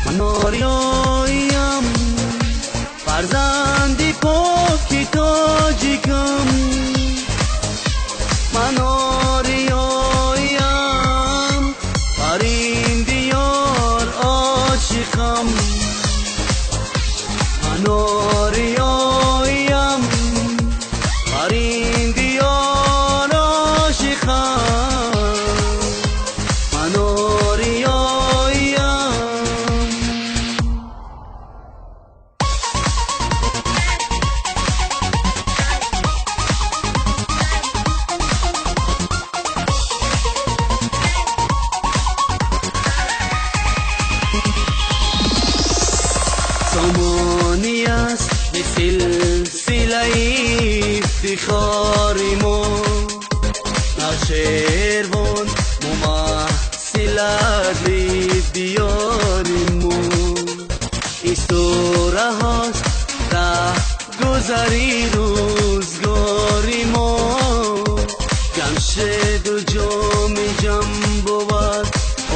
Ман ориёям, фарзанди поки тоҷикам. Ман ориёям, бар ин диёр ошиқам. Ман ориёям, бар ин диёр ошиқам. Ман ориёям. Сомонӣ аст бе силсилаи ифтихори мо, Навшервон мумассилади диёри мо. Истораҳост раҳгузари рӯзгори мо, Ҷамшеду ҷоми ҷам бувад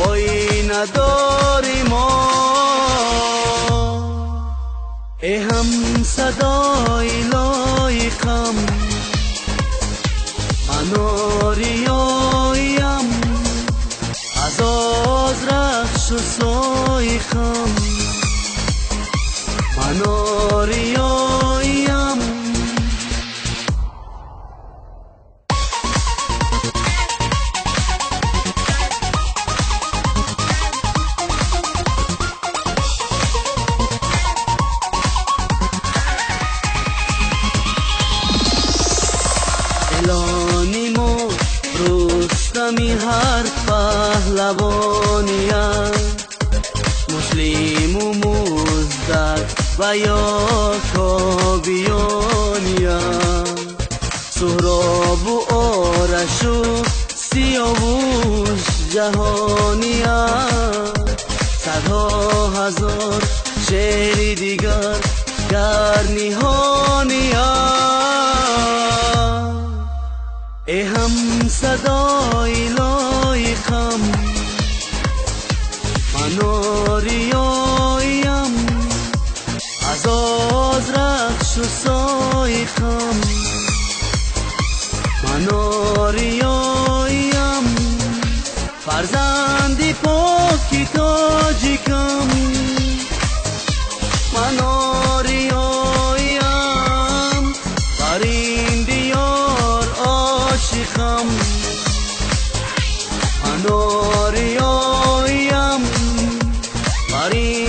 оинадори мо. Э ҳамсадои лоиқам, ман ориёям, аз озрахшу соиқам. Ман ориёям. Элони мо Рустами ҳар паҳлавония, муслиму муздак ва ё ковиёния, Суҳробу Орашу Сиёвуш ҷаҳония, садҳо ҳазор шеъри дигар дар ниҳония. Э ҳамсадои лоиқам, ман ориёям, аз озрахшу соиқам. Ман ориёям, фарзанди поки тоҷикам. Ман ориёям, бар ин диёр ошиқам. Ман ориёям, бар ин